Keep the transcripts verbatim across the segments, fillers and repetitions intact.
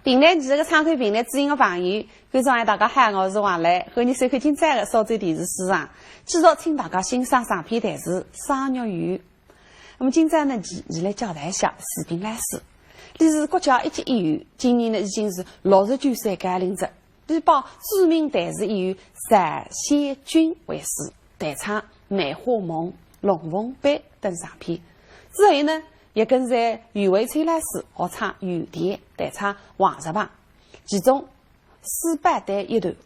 评弹艺术个窗口，评弹知音个朋友，观众朋友大家好，我是王兰，欢迎收看今朝个苏州电视书场。继续请大家欣赏长篇弹词《赏月游》。那么今朝呢，继，继续来介绍一下徐冰老师。俚是国家一级演员，今年呢已经是六十九岁高龄哉。俚帮著名弹词演员单先君会师，弹唱《梅花梦》《龙凤杯》等长篇。之后呢，也跟随余惠翠老师学唱《游田》，弹唱《黄石棚》。其中，《水宝丹》一段，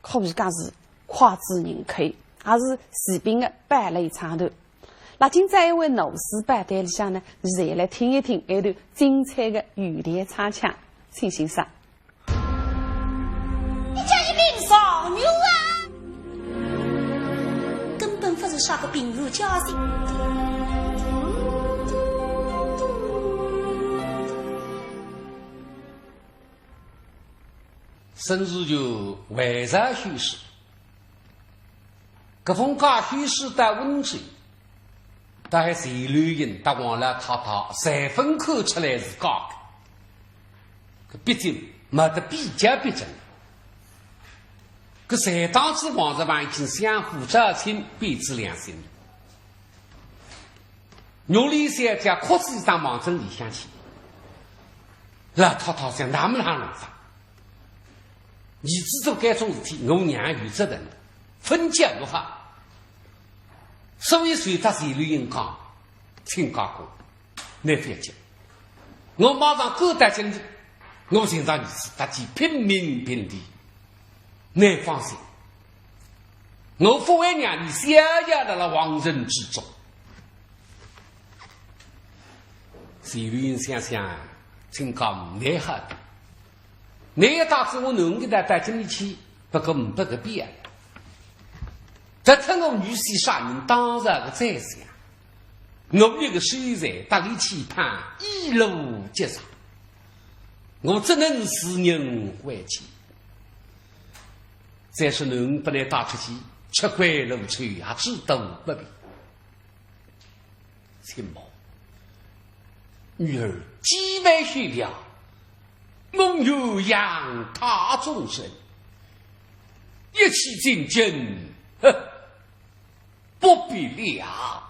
可以讲是脍炙人口，也是徐冰个堡垒唱段。那今朝一位《水宝丹》里向呢，现在来听一听一段精彩个《游田》唱腔，请欣赏。你叫一名状元啊，根本不是啥个平凡家庭。 沈如球为啥休书？搿封假休书到温州，大概徐流云搭王老太太侪分看出来是假个。搿毕竟没得比较毕竟。搿谁当知王石板已经相互招亲，变仔良心了。 玉林小姐哭仔一张望准里向去。老太太想，哪么哪能法？儿子做该种事体，我娘有责任，分解勿好。所以随搭徐流云讲，亲家公，倷覅急，我马上赶到京里，我寻着儿子，搭伊评评理。倷放心，我勿会让伊逍遥辣辣黄尘之中。 徐流云想想，亲家公倷好个，倷也带仔我囡儿一道到京里去，不过呒不个必要。除脱我女婿啥人当然个宰相，我一个秀才搭俚去一趟，一路接上，我只能自认晦气。再说囡儿拨倷带出去，吃亏露丑，也只多不便。 亲母，女儿既为学了，蒙有养他终身，一起进京，呵，不必了。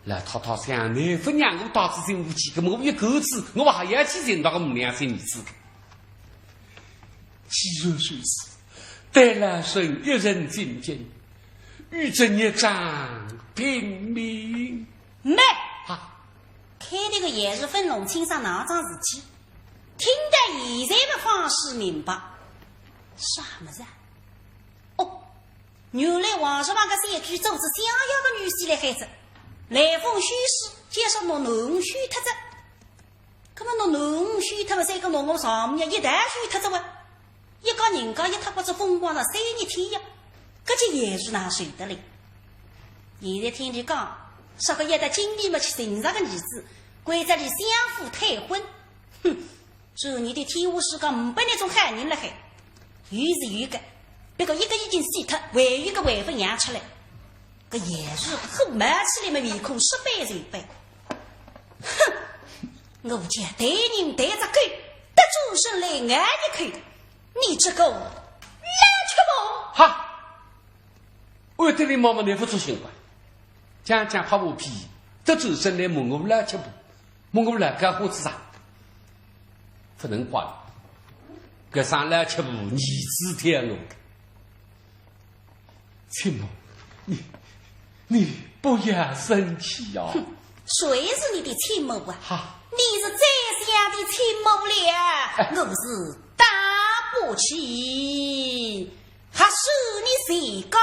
老太太想，倷勿让我带仔进京去，搿么我一个子，我还要去寻到个无良心儿子个。既然如此，待老身一人进京， 与这孽障拼命。慢！啊，开头个闲话勿弄清爽哪桩事体，听到现在么方始明白。啥物事啊？哦，原来王石板个小鬼做仔襄阳个女婿来海哉，来封休书，就是拿囡儿休脱哉。 搿么拿囡儿休脱么，再跟拿我丈母娘一道休脱哉哇？一家人家一塌刮子风光了三日天呀，搿就闲话哪受得来？现在听俚讲，说个要到京里么去寻着个儿子，关照俚相府退婚。哼，传伲个天下世界呒不那种好人辣海，有是有个，不过一个已经死脱，还有一个还勿养出来。 搿严氏火冒起来么，面孔煞板煞板。哼，我家对人对只狗，得转身来咬一口，你这个老吃补！哈！我对你妈妈你勿做行为，讲讲拍马屁，得转身来骂我老吃补，骂我老干货子啊！勿能怪你，搿声老吃补，儿子挑我个。 亲母，你，你不要生气啊。哼，谁是你的亲母啊？哈。你是宰相的亲母了，哎。我是打不起，还是你谁家？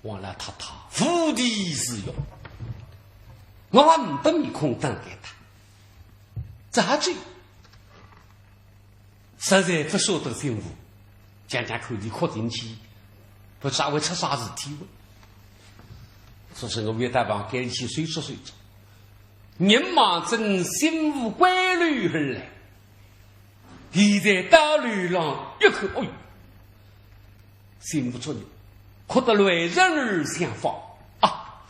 王老太太无地自容，我还呒不面孔等待他，咋去？实在勿舍得新妇，讲讲看伊哭进去，勿知会出啥事体哇。所以我回到房间里去收拾收拾，人望准新妇归楼而来。现在到楼浪一看，哎哟，新妇作孽，哭得泪人儿相望啊！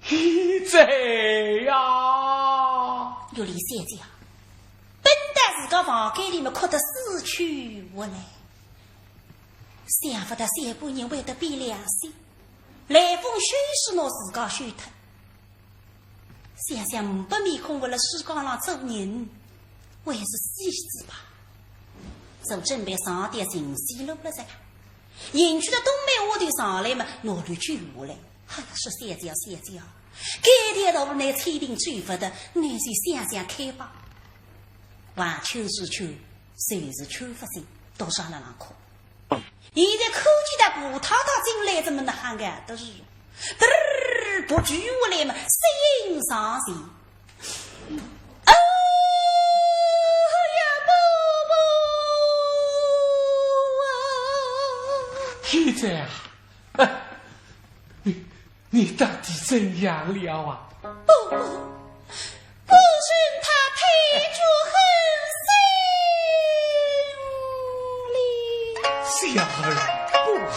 贤侄呀！玉莲小姐啊，本当自家房间里面哭得死去活来，想勿到小官人会得变良心，来封休书拿自家休脱。想想呒不面孔活辣世界浪做人，还是死死吧。就准备上吊寻死路了哉。 迎去的东门丫头上来嘛，拿伊救下来。哎呀，说小姐啊，小姐啊，该条道路倷千定走勿得，倷就想想看吧。横秋竖秋，就是秋勿尽，多少人浪哭。现在看见仔婆太太进来，怎么能还敢得是？嘚儿，扑跪下来嘛，失声上前。 哎呀，婆婆啊！贤侄啊，哎，你，你到底怎样了啊？婆婆，我寻他太久很心里。小儿不好。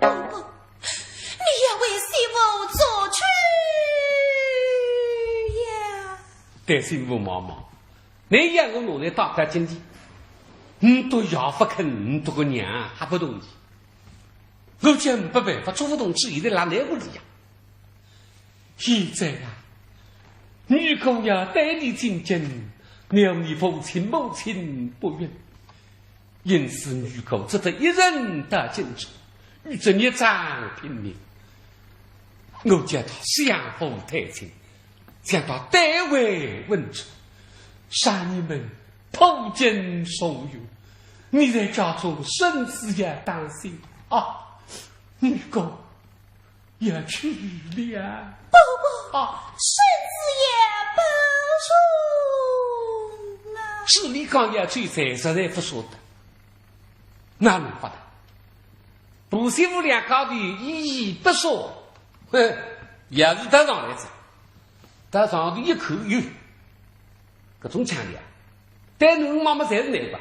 公公，你要为媳妇做主呀。对媳妇望望，倷要我拿倷带到京城，倷笃爷勿肯，倷笃个娘还勿同意。我讲呒办法，做勿动主，现在辣倷屋里呀。 现在啊，女婿要带你进京，料你父亲母亲不允，因此女婿只得一人到京城，与这孽障拼命。我叫他相府探亲，将他带回温州，让你们普京重游。你在家中身子要当心啊，女婿 要去了。不，不，啊，身子也不顺啊。是你讲要去，实在勿舍得，哪能勿得？婆媳妇两家头依依不舍，哼，也是到上来哉，到上头一看，哟，搿种腔调啊， 对囡儿嘛侪是难个。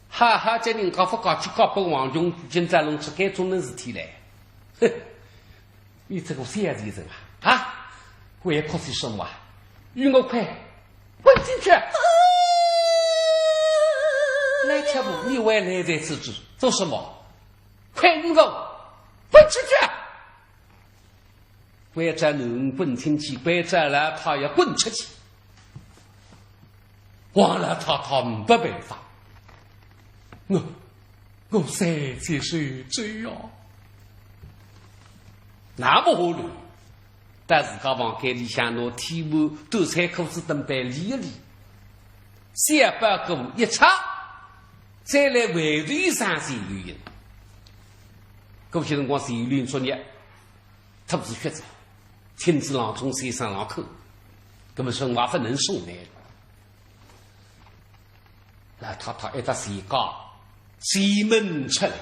哈哈，叫人家勿讲，去告白王兄，今朝弄出该种能事体来。哼，你这个小贱人啊，啊，还哭些什么啊？与我快滚进去！来，吃婆，你还来在此做什么？快与我滚出去！ 关照囡儿滚进去，关照老太爷滚出去。王老太太呒办法，我，我实在受罪哦。那么下来，到自家房间里向拿天幕、短衫裤子等摆理一理，小包裹一拆，再来回头一声钱柳英。搿歇辰光钱柳英作孽， 吐仔血哉，亲子郎中先生浪口，搿么说话勿能松来了。老太太一搭钱家，前门出来，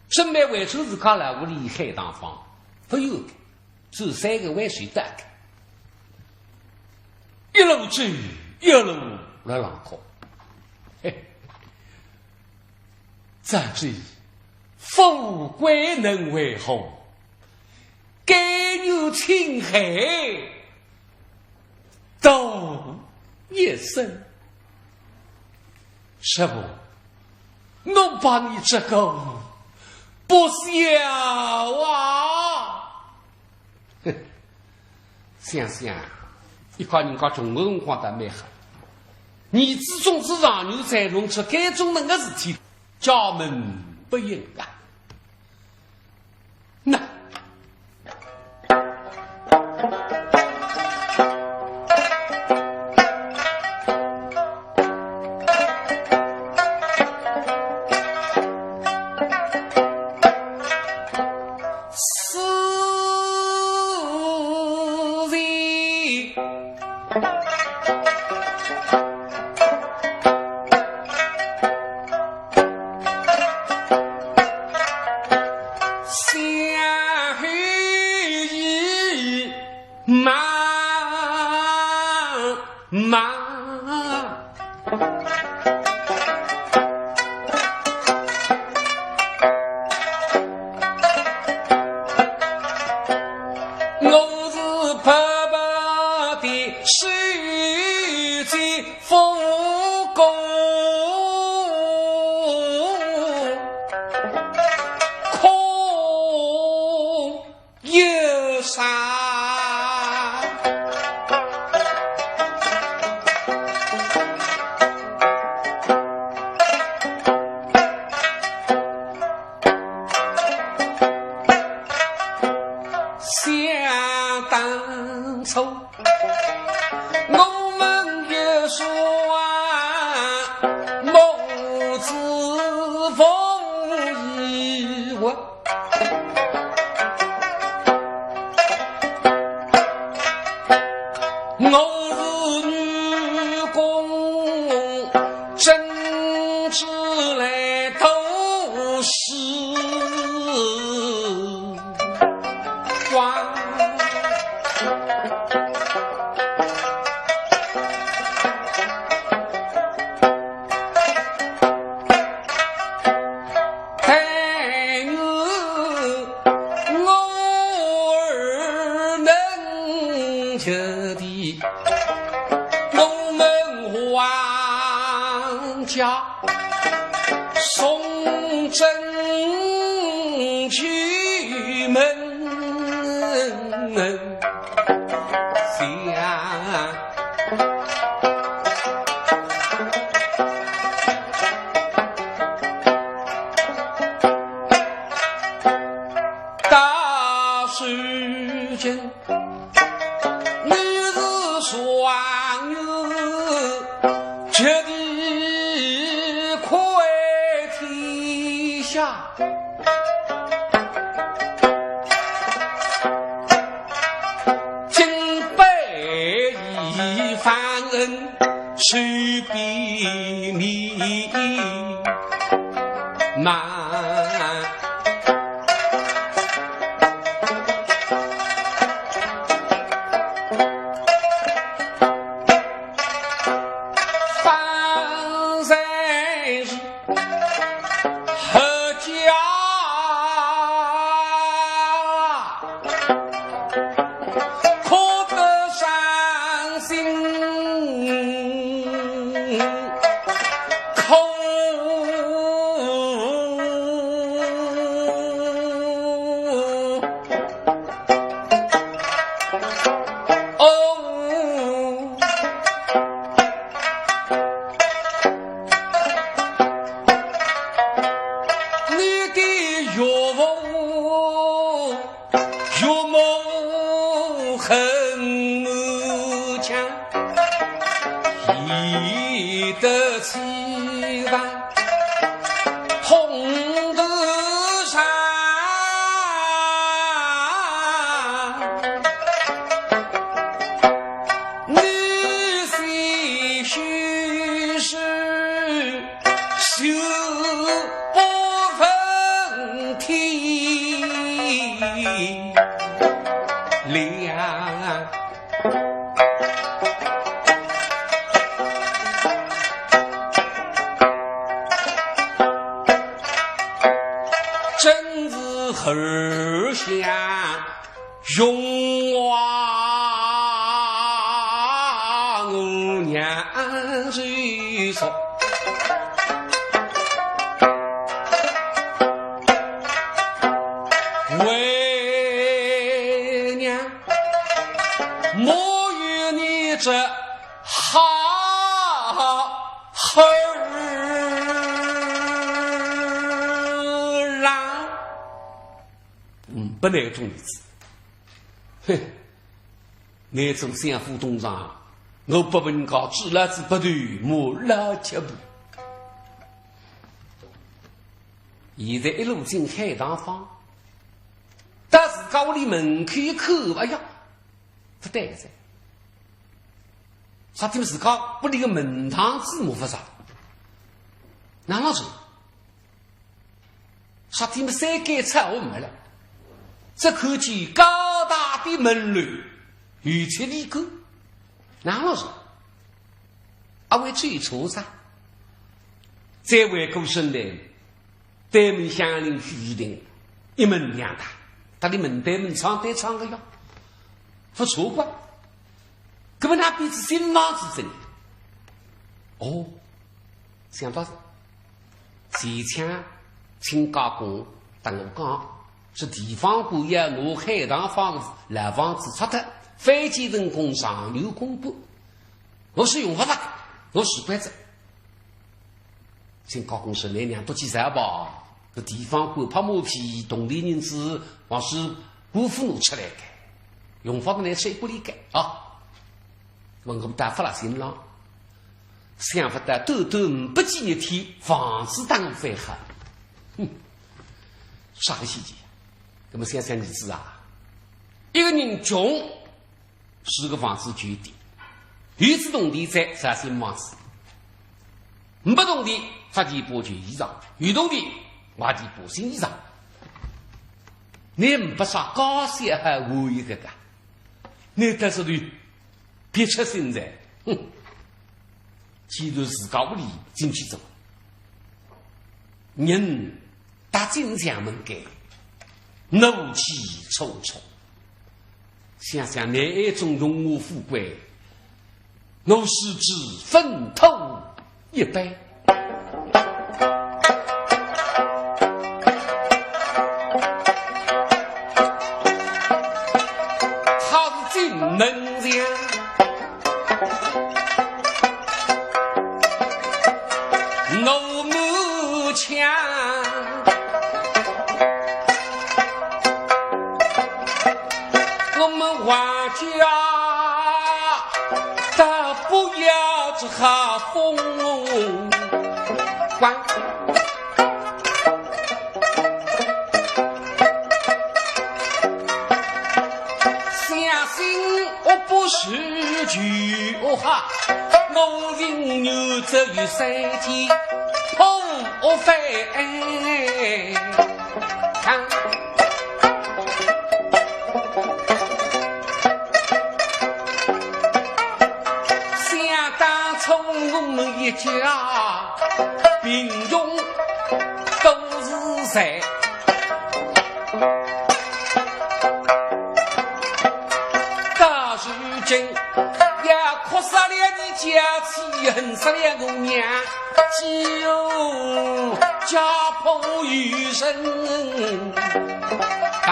准备回转自家老屋里海堂房，勿远个，走三个弯水道个，一路走，一路辣浪哭。嘿， 早知富贵能为何，甘愿青海度一生。师父，我把你这个不孝啊！ 想想，一家人家穷个辰光倒蛮好，儿子种子状元才弄出该种能个事体，家门不幸啊。那 四字相依慢慢。 我是白白的世界富贵，空有山。 想当初，我们一双母子无依无靠。我是愚公，真正来读书。 光。但愿我儿能及第我们皇家 送进去门下。大水军 你是状元，绝地快天下。今被一番恩，谁比你慢？ 方才是阖家 哭得伤心。 哦，你的岳父岳母很强，一得千万 痛得上，你心事就不问天亮。 真是儿想荣华，我娘最说。 为娘，没有你这好儿郎。嗯，不能种儿子。哼，那种相府东上，我不问告知了子不对，没了吃不。 现在一路进海堂房，到自家屋里门口一看，哎呀，不对哉。啥体么自家屋里个门堂子没法上，哪能上？啥体么三间草屋没了，只看见高大的门楼，有七里高，哪能上？阿会走错哉？再回过身来，对门向里一定，一门两大，搭里门对门窗对窗个呀，勿错个。搿么哪边是新房子真？哦，想到前腔亲家公搭我讲，是地方官要拿海塘坊个老房子拆脱，翻建成功上楼公馆。我是用勿着，我习惯哉。 亲家公说：“倷娘多几岁吧？搿地方官拍马屁，铜钿银子还是官府拿出来个，用勿着倷吹鼓里个啊。”问我搭勿拉心了，想勿到短短五百几日天，房子当翻好。哼，啥个世界？那么想想儿子啊，一个人穷， 住个房子旧点，有仔铜钿再造新房子。没铜钿，发件补旧衣裳；有铜钿，买件补新衣裳。倷没啥家私还有一个个，倷倒是对别出心裁。哼，既然自家屋里进去走，人 踏进墙门间，怒气冲冲。想想倷暗中荣华富贵，我是只粪土一般。踏进门前， 我母亲，我们王家大不要这好风光。 相信我不是句话，我情愿只有三天破屋翻。想当初我们一家 贫穷都是罪。到如今也哭煞了你家妻，恨煞了我娘，只有家破有人亡。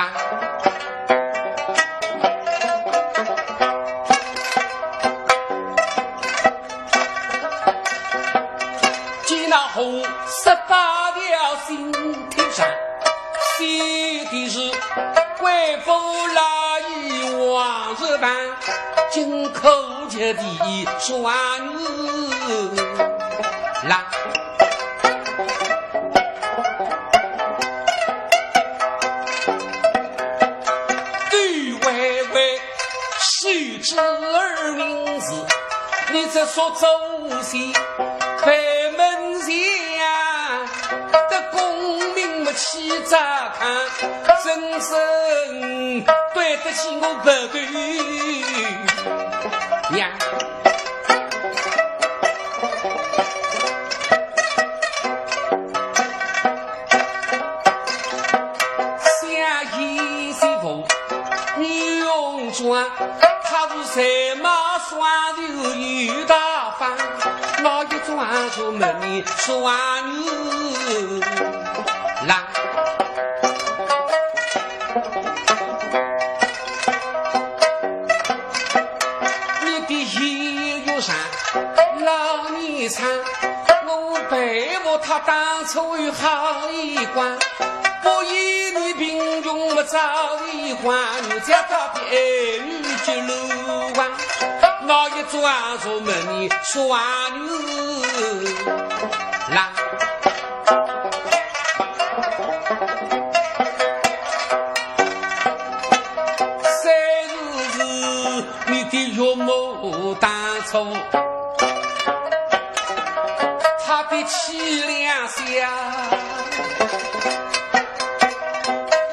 见那红色八条心头上，写的是贵府老爷王日办，金口节的状元郎。对微微 谁知儿名字，你这所祖先开门前，得功名么起早看，真正对得起我不对呀。 下一媳妇女红妆，她是才貌双秀又大方，那一桩是门里双女郎。你的衣裳上 老年生，我佩服她当初有好眼光，不依你贫穷么早已光，人家到底爱女接路王，那一桩是门里双女郎。 三日是你的岳母当错，他的气量小，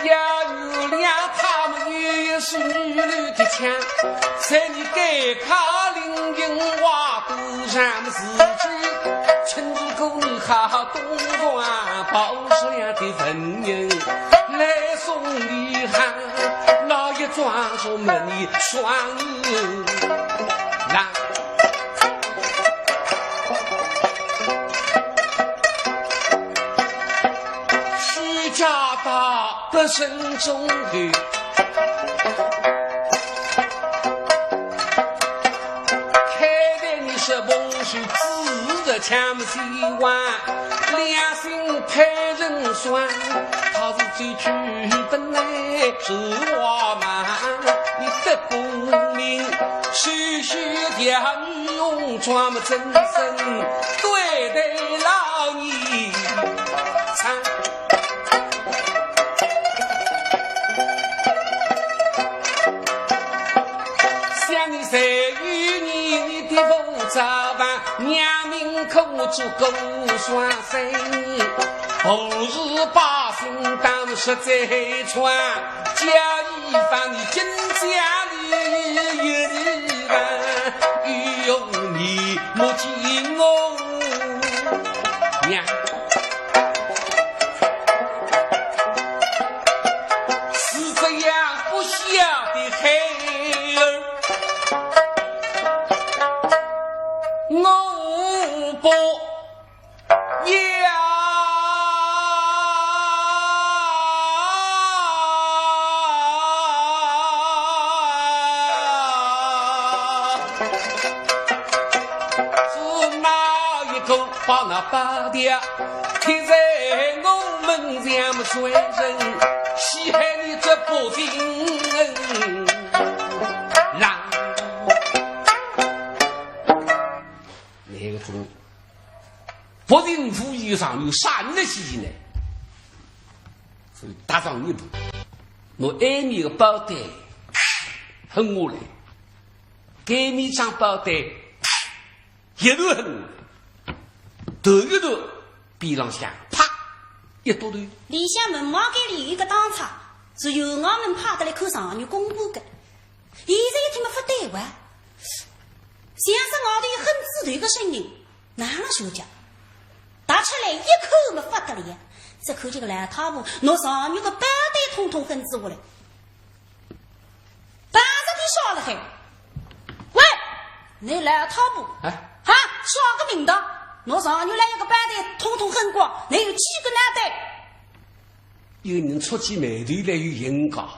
要原谅他们也是女流的腔，在你改考零零花都让自己，趁如果你好东方宝石样的文人来送你哈，那一桩说么你双人郎。 许家大的人中后，开的你是不是自的强西湾，良心配人酸，他是最剧本来是我们，你的功名，谁是要 用专门真正对待老你。想你谁与你，你的不早吧，娘命可做狗双生，不是百姓当实在穿。 叫一番你真家里人，有你莫见我娘。是这样不孝的孩儿，我不 呀，是哪一个把那八条贴在我门前么？谁人稀罕你这不平人？那个中 不幸福以上有啥人的事情呢？所以踏上一步，拿埃面个包单横下来，该面张包单一头横下来，头一头边浪向啪一剁头。里向门外间里有一个当差，是由衙门派得来看状元公布个。现在一听么勿对哇，像是外头有很仔头个声音。 哪能说讲？踏出来一口么发得了呀，只看见个老太婆拿状元个包单统统横仔下来。包子店啥了嘿？喂，你老太婆，哎。哈，啥个名堂？拿状元来一个包单统统横光，你有几个脑袋？ 有人触起霉头来有人讲，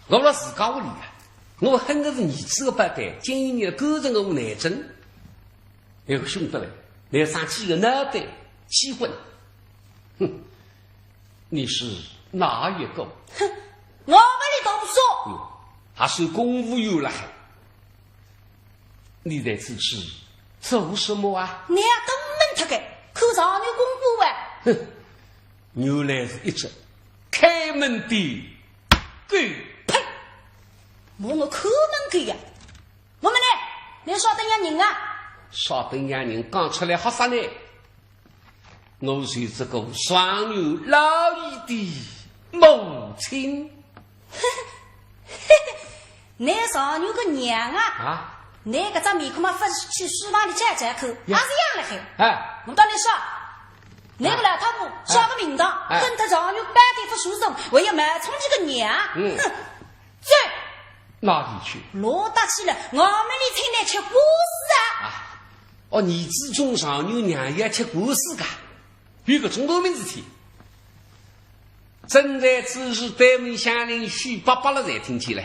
我辣自家屋里啊，我横个是儿子个包单，今年个人个我难整。哎呦，凶得来，来上几个脑袋，气昏。哼，你是哪一个？哼，我们里都不说。哟，还是公务员了还。你在此是做什么啊？你要东门特个，看状元公布啊。哼， 原来是一只开门的狗。呸！我我看门狗呀！我问你，你啥等样人啊？啥等样人讲出来吓煞呢？我是这个状元老爷的母亲。 嘿嘿，倷状元个娘啊？啊？倷搿只面孔嘛，勿去书房里照照看，呀。也是一样了嘿。哎。我搭倷说，倷个老太婆，哎。啥个名堂，哎。横脱状元包单勿收手，还要冒充俚个娘。嗯。哼，走。哪里去？落搭去了，衙门里请倷吃官司啊。啊，哦，儿子中状元娘要吃官司噶，有搿种大名事体。 正在此时，对门乡邻许伯伯了才听见了。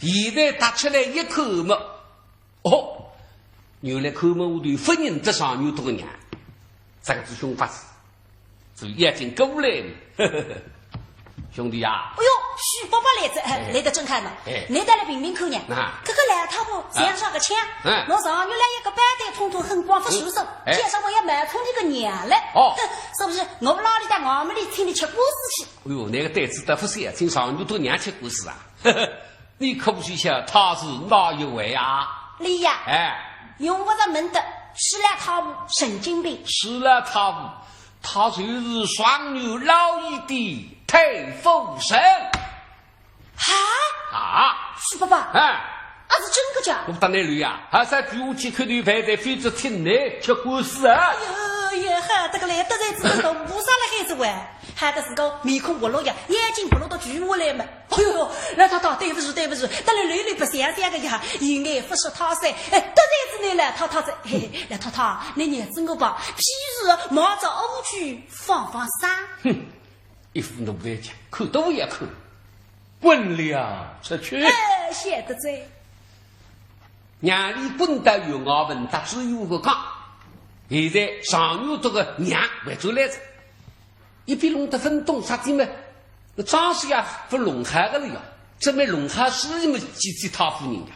现在踏出来一看么，哦，原来看门下头勿认得状元个娘，这个是凶法子，是要紧过来。兄弟呀，哎哟，许伯伯来哉，哎，哎。来得正好呢。哎。倷倒来评评看呢。那。搿个老太婆像啥个腔？嗯。拿状元来一个包单统统横光勿收手，哎。介绍我要冒充俚个娘嘞。哦。哼，是不是？我拉俚到衙门里请俚吃官司去。 哎哟，倷个胆子倒勿小，请状元个娘吃官司啊？呵呵，你可不知晓他是哪一位啊？里呀，哎，用不着问的，是来他无神经病。是来他无，他就是状元老爷的太夫人。啊？啊？是爸爸？哎。啊，是真个假？我当然了呀，还是要举起口头牌的，否则听你吃官司啊。哎呦，也好，这个来得罪这个菩萨了还是喂？还得是个面孔活络呀，眼睛活络到举目来嘛。哎呦呦，老太太，对不住，对不住，得了累累不想想个呀，有眼不识泰山，哎，得罪子你老太太子，嘿嘿，老太太，你认真个吧，譬如毛着乌去放放生。哼，一副奴才腔，看都不要看，滚了出去。哎，晓得哉。让你滚到有衙门，搭知县个讲，现在状元这个娘回转来哉。 一边弄得分懂啥体么？那张师爷不弄好个了呀，这么弄好是么几几太夫人呀，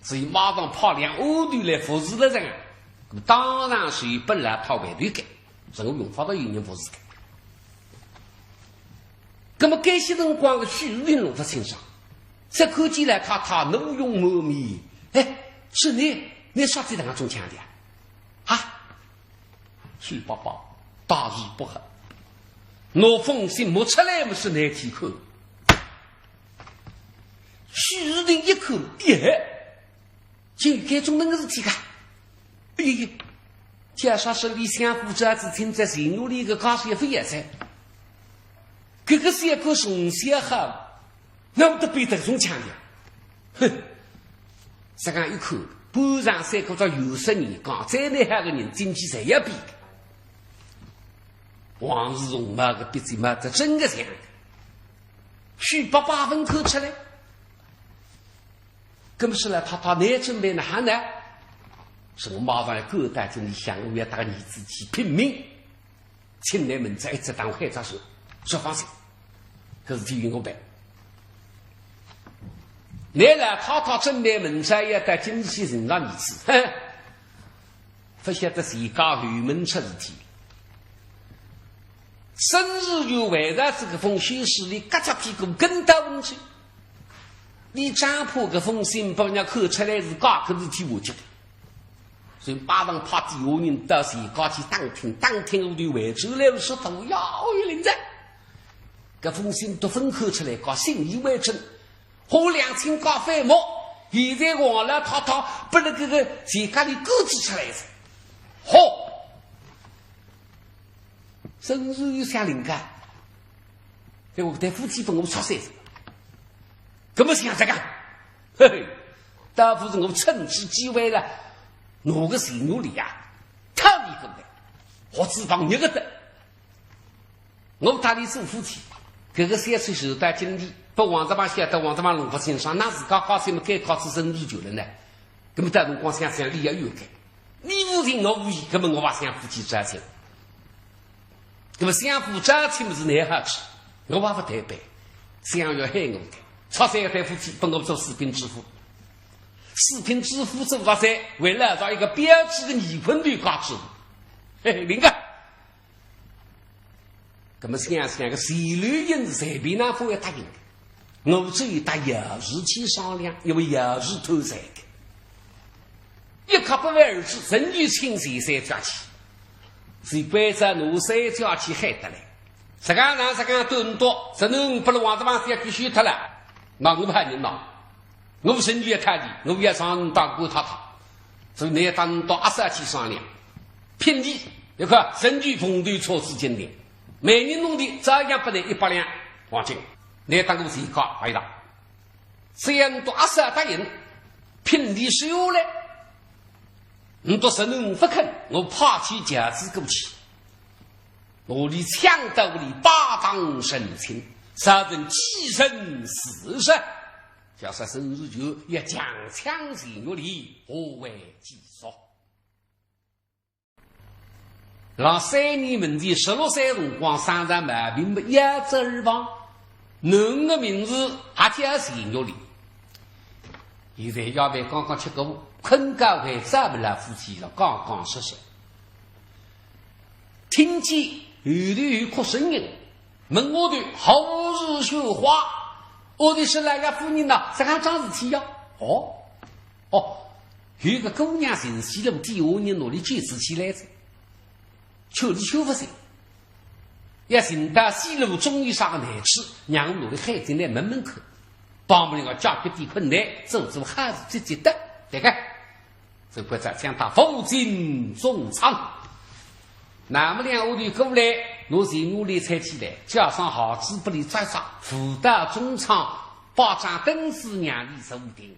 所以马上派两个丫头来服侍了人啊。那么当然是本来他回头个，这个用法到有人服侍个。那么该些辰光个许莘弄得清爽，这看见了太太怒容满面，哎，是你，你啥体当中抢的啊？啊？ 许伯伯大事不好，拿封信摸出来么是难题看。许莘一看，耶，就该种能个事体个。哎呀，假使是李相府这子听在前院里个家事也不也在，这个是一个从小好，那么都比得中强的。哼， 实梗一看，半场三个只有十年，讲再厉害个人，进去侪要比个。王世充嘛个鼻子嘛，这真个像个。许伯伯分看出来，那么是了，他他难准备哪哈呢？是我马上要赶到这里向，我要带儿子去拼命。 请来门子一直当海着说，说放心，搿事体由我办。乃老太太准备门子也到今日去寻着儿子，哼，不晓得自家后门出事体。孙世元为了这个封信书里，夹着屁股跟到门去，你张婆搿封信拨人家看出来是假个事体下去的。 所以马上派底下人到前家去打听，打听下头回转来说道呀，哦，有灵哉，搿封信都分看出来，讲信以为真，好两清家反目，现在王老太太拨了搿个前家里赶仔出来哉。好，孙世元想灵个，对我对夫妻分我拆散哉。 搿么想这个，嘿嘿，倒不如我趁此机会了，拿个钱眼里呀，讨伊过来，或者放一个的。我搭伊做夫妻，搿个小事是到今天，拨王大妈晓得，王大妈弄勿清爽，那自家高兴么该告诉孙世元了呢？搿么到辰光想想，伊也有个，你无情我无义，搿么我也想夫妻之情。 那么相府招亲么是难好去，我也勿代表，相府要喊我的，拆散一对夫妻，拨我做四品知府。四品知府做勿来，为了找一个标致的二品头家知府。嘿嘿，灵个。那么想想个，钱柳英是随便哪勿会答应的。 我只有搭姚氏去商量，因为姚氏偷财的。一刻不为儿子，仍旧请前三家去，是关照拿三家去喊得来。实梗让实梗多多，实梗拨了王大妈三家去休脱了，那我怕人呐，我身体也太低，我也上当过太太，所以你也当到阿三去商量，聘礼，你看，身体红豆车子金钿，每年弄的照样拨你一百两黄金。 你当我是一个坏人。只要你到阿三答应，聘礼收下来，你到实梗勿肯，我派去轿子过去，拿伊抢到屋里拜堂成亲，造成继承事实。假使孙世元要强抢钱眼里，何为其所？ 让三年门前十六岁辰光生着毛病么夭折而亡，囡儿个名字也叫钱玉莲。现在夜饭刚刚吃过，困觉还早么，老夫妻了刚刚睡睡。听见后头有哭声音，问下头何事说话？下头是哪个夫人呐？实梗桩事体呀？哦，哦，有个姑娘寻死路底下人拿俚救仔起来哉，劝是劝勿醒，要寻到死路终有啥个难处，让我拿俚喊进来问问看，帮帮人家解决点困难，做做好事积积德，对个。搿个才将他扶进中舱。那么两个头过来，拿前面来搀起来，加上鞋子拨俚扎扎，扶到中舱，摆张凳子让俚坐定。